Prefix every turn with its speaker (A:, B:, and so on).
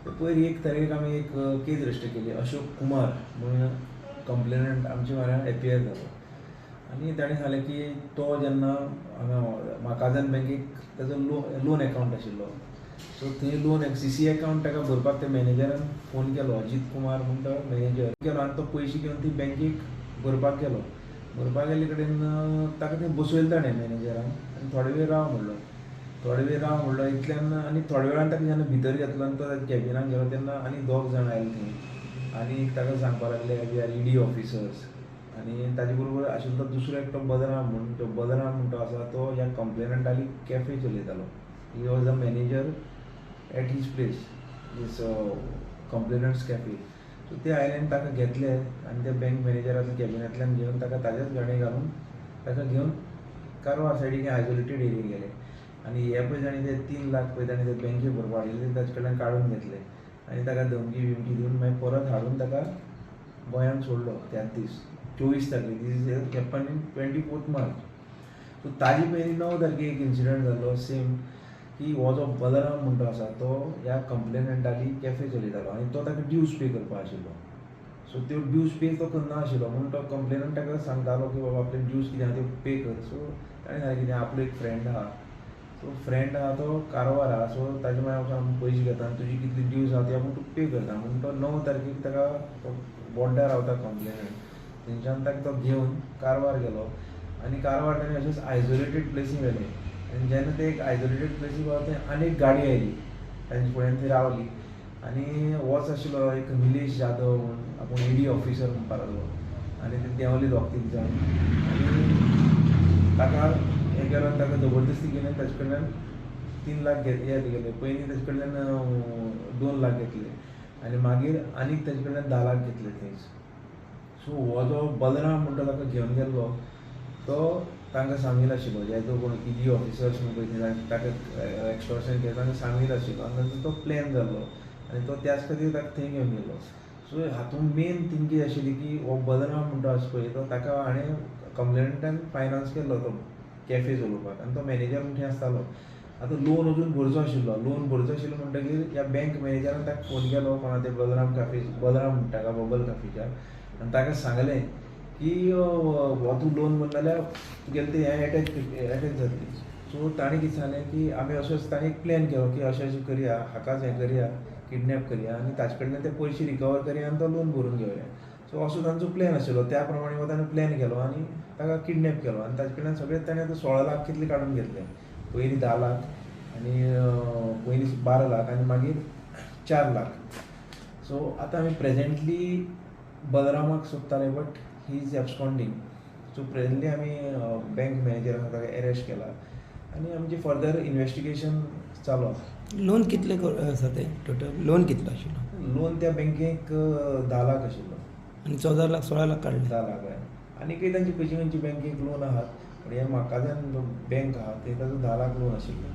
A: तर पयर 1 तारखेक आमी एक केस रजिस्टर केली. अशोक कुमार म्हणून कंप्लेनंट आमच्या म्हऱ्यान एपियर जालो आनी ताणें सांगलें की तो जेन्ना हांगा म्हाकाजन बँकेक ताजो लोन एकावंट आशिल्लो, सो थंय लोन CC account ताका भरपाक त्या मॅनेजरान फोन केलो, अजीत कुमार म्हूण तो मॅनेजर केलो आनी तो पयशे घेवन ती बँकेक भरपाक गेलो. भरपाक गेल्ले कडेन ताका थंय बसयलो ताणें मॅनेजरान आनी थोडे वेळ राव म्हणलो. थोडे वेळ राव म्हणलो इतल्यान आनी थोड्या वेळान ताका जेन्ना भितर घेतलो आनी तो कॅबिनान गेलो तेन्ना आनी 2 जाण आयले थंय आनी ताका सांगपाक लागले we are ED officers. आनी ताजे बरोबर आशिल्लो तो दुसरो एकटो बलराम म्हूण, तो बलराम म्हूण तो आसा तो ह्या कंप्लेनंटाली cafe चलयतालो. He was a manager at his place, his complainant's cafe. So ते आयले आनी ताका घेतले आनी ते बँक मॅनेजराच्या कॅबिनांतल्यान घेवन ताका ताज्याच गाडयेन घालून ताका घेवन कारवार सायडीक आयसोलेटेड एरियेक गेले. आनी हे पळय ताणें ते 3 लाख पळय ताणें ते बँके भरपा हाडिल्ले ते ताजे कडल्यान काडून घेतले आनी ताका धमकी बिमकी दिवन मागीर परत हाडून ताका गोंयांत सोडलो त्याच दीस 24 तारखेक. This is happen in 24 March. So ताजे पयलीं 9 तारखेक एक इन्सिडंट जालो सेम, की हो जो बलराम म्हूण तो आसा तो ह्या कंप्लेनंटाली कॅफे चलयतालो आनी तो ताका ड्यूज पे करपा आशिल्लो. सो त्यो ड्यूज पे तो करना आशिल्लो म्हूण तो कंप्लेनंट ताका सांगतालो की बाबा आपले ड्यूज कितें आहा त्यो पे कर. सो ताणें सांगलें कितें आपलो एक फ्रेंड आहा, सो फ्रेंड आहा तो कारवार आहा, सो ताजे मागीर वचून आपूण पयशे घेता आनी तुजी कितली ड्यूज आहा ती आपूण तुका पे करता म्हूण तो 9 तारखेक ताका तो बोड्डा रावता कंप्लेनंट, थंयच्यान ताका तो घेवन कारवार गेलो आनी कारवार ताणें अशेंच आयसोलेटेड प्लेसी व्हेलें. आनी जेन्ना ते एक आयसोलेटेड प्लेसी पावले थंय आनी एक गाडी आयली तांचे फुड्यान थंय रावली आनी होच आशिल्लो एक निलेश जाधव म्हूण आपूण ED officer म्हणपाक लागलो आनी ते देंवले 2 3 जाण आनी ताका हे केलो आनी ताका जबरदस्ती केली आनी ताजे कडल्यान 3 लाख हे गेले. पयलीं ताजे कडल्यान 2 लाख घेतले आनी मागीर आनीक ताजे कडल्यान 10 लाख घेतले थंयच. सो हो जो बलराम म्हणटा ताका घेवन गेल्लो तो तांकां सामील आशिल्लो, जे तो कोण ED officers म्हूण पळय ताका एक्सटॉर्शन केलें तांकां सामील आशिल्लो आनी तांचो तो प्लॅन जाल्लो आनी तो त्याच खातीर ताका थंय घेवन गेलो. सो हातूंत मेन थिंग कितें आशिल्ली की हो बलराम म्हणटा आसा पळय तो ताका हाणें कंप्लेनंटान फायनान्स केल्लो तो कॅफे चलोवपाक आनी तो मॅनेजर म्हूण थंय आसतालो. आतां लोन अजून भरचो आशिल्लो, लोन भरचो आशिल्लो म्हणटकीर ह्या बँक मॅनेजरान ताका फोन केलो कोणा ते बलराम कॅफे, बलराम म्हणटा ताका बबल कॅफेच्या, आनी ताका सांगलें की हो तूं लोन भरना जाल्यार तुगेलें तें हें एटॅच जातली. सो ताणें कितें सांगलें की आमी असोच ताणें एक प्लॅन केलो की अशें अशें करया, हाकाच हें करया, किडनॅप करया आनी ताजे कडल्यान ते पयशे रिकवर करया आनी तो लोन भरून घेवया. सो असो तांचो प्लॅन आशिल्लो, त्या प्रमाणे हो ताणें प्लॅन केलो आनी ताका किडनॅप केलो आनी ताजे कडल्यान सगळें ताणें आतां 16 लाख कितले काडून घेतले. पयलीं 10 लाख आनी पयलीं 12 लाख आनी मागीर 4 लाख. सो आतां आमी प्रेजेंटली बलरामाक सोदताले but he is absconding. So presently आमी बँक मॅनेजर आसा ताका एरेस्ट केला आनी आमचें फर्दर इन्वेस्टिगेशन चालू आसा.
B: लोन कितले आसा तें टोटल लोन कितलो आशिल्लो?
A: लोन त्या बँकेक 10 लाख आशिल्लो
B: आनी 14 लाख 16 लाख काडले.
A: 10 लाख हय. आनीकय तांची खंयची खंयची बँकेक लोन आहात, पूण हे म्हाका बँक आहा ते ताजो 10 लाख लोन आशिल्लो.